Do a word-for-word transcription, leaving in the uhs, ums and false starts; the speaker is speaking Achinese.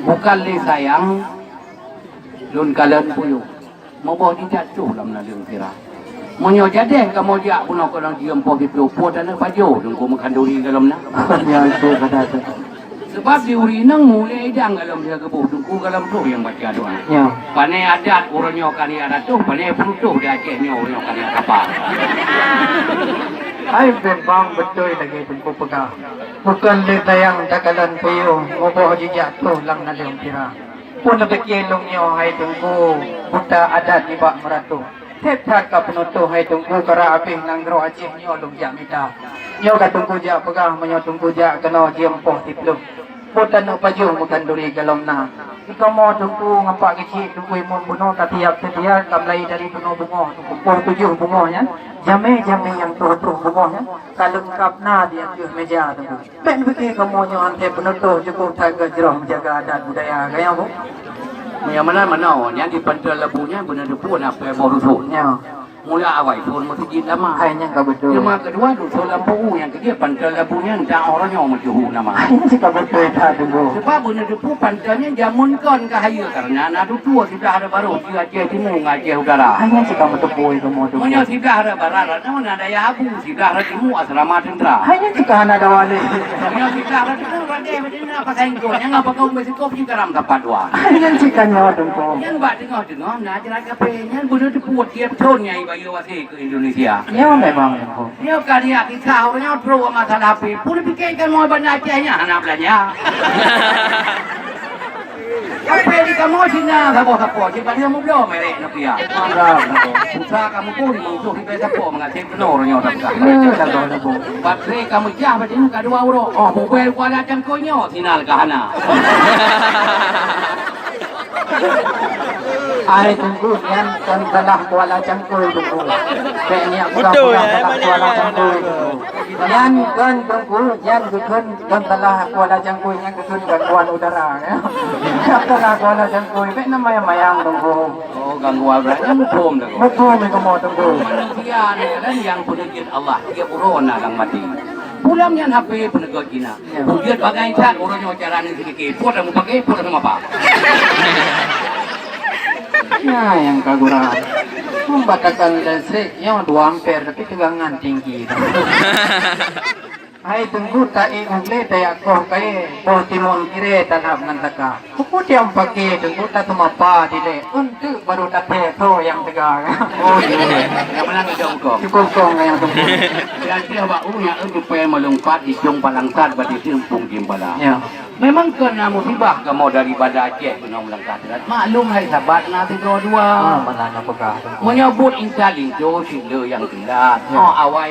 Bukan lé sayang lôn kalon puyôh, muboh jijak troh lam naleueng sira. Meunyoe jadeh kamoe jak bunoe keudroe jeuem poh siplôh, peue taneuk pajoh Teungku meukhanduri golom na. Ya, betul, betul, betul. Sabab di ureueng inong mulai idang golom sigoe geuboh Teungku golom troh nyang baca doa. Ya. Pane adat uroe nyoe ka neujak ratoh, pane peurutoh di Aceh nyoe uroe nyoe ka neujak kapa. Hai, memang beutôi lagèe Teungku peugah. Bukon lé sayang takalon puyôh, muboh jijak troh lam naleueng sira. Peue neupike lôn nyoe hai Teungku, buta adat nibak meuratoh. Seb that ka peunutoh hai Teungku, kara abéh nanggroe Aceh nyoe lôn jak mita. Nyoe ka Teungku jak peugah, meunyoe Teungku jak keunoe jeuem poh siplôh. Peue taneuk pajoh meukhanduri golom na. Sikamoe Teungku ngon Pak Geuchik, Teungku Imum bunoe ka tiab seutia, ka meulai dari bunoe bungoh Teungku, poh tujoh bungoh nyan. Jamé-jamé nyang troh-troh bungoh nyan ka leungkab na di ateueh meja Teungku. Bèk neupike kamoe nyoe han thèe peunutoh, cukôp that geuh jroh meujaga adat budaya geuh nyoe, Bu. Meunyoe meunan meunoe, nyan di Panton Labu nyan beuneuteupeu na peuet boh ruson. Nyoe. Mula awai phôn meuseujid lama. Hai, nyan ka beutôi. Teuma keudua, dusun Lampu U nyang keujeuet Panton Labu nyan, dan uroe nyoe meusyeuhu nama. Hai, nyan cit ka beutôi that, Teungku. Sebab beuneuteupeu panton nyan jameun kon ka hayeue, karena na tutoe siblah rot barôh, di Aceh Timu ngon Aceh Utara. Hai, nyan cit ka meuteupeu kamoe, Teungku. Meunyoe siblah rot barat, na dayah Abu, siblah rot timu asrama teuntra. Hai, nyan cit ka hana dawa lé. Meunyoe siblah rot timu, Raden Madina pasai engkau, nyang apa kau meusikop jikaram sapat dua. Hai, nyan cit ka nyoe, Teungku. Nyan bak teungoh-teungoh na jalan kafe, nyan beuneuteupeu tiep thon nyang ibayeue wase keu Indonesia. Nyoe memang, Teungku. Nyoe ka riyak kisah uroe nyoe troh masalah H P. Peue neupike kamoe Banda Aceh nyan hana beulanja. H P di kamoe Cina saboh-saboh, cit bak dia meubloe merek Nokia. Mantap, Teungku. Pulsa kamoe pun meutuh ribèe sapo meungasép keunoe uroe nyoe dah peugah. Ya, saboh-saboh. Baterai kamoe jah bak dia ka dua uroe. Oh, mobail Kuala Cangkôi nyoe sinyal ka hana. Hai Teungku, nyan kon salah Kuala Cangkôi, Teungku. Bèk nyak peugah-peugah salah Kuala Cangkôi, Teungku. Nyan kon, Teungku, nyan geukheun kon salah Kuala Cangkôi, nyan geukheun gangguan udara, ya. Salah Kuala Cangkôi, bèk na mayang-mayang, Teungku. Oh, gangguan udara, nyan muphom, Teungku. Muphom, ya, kamoe, Teungku. Manusia ni kan nyang peuneujeuet Allah, tiep uroe na nyang maté. Pulang nyan H P peuneugöt Cina. Bujeuet bangai that uroe nyoe cara neuseudikit. Pot dah mupake, pot dah mapa. Nyan nyang ka gura. Pembatasan listrik nyoe dua ampere, tapi tegangan tinggi. Hai Teungku, taék u glé tajak koh kayèe, boh timon kiré talhab ngon taka. Peue nyang pake Teungku, tateumapa dilèe, eunteuk barô tathèe soe nyang teuga. Oh, iya. Nyang meunan idong kong. Cukôp kong nyang Teungku. Dan pih bak ureueng nyang eunteuk peumeulumpat di Cong Palang Sat bak di Seumpung Jimbala. Ya. Memang keu na musibah kamoe dari Banda Aceh keunoe meulangkah teulat. Maklum hai sabat na sidroe dua. Ah, mana na peugah Teungku. Meunyoe buet intat linto cit le nyang teulat. Ya. Oh, awai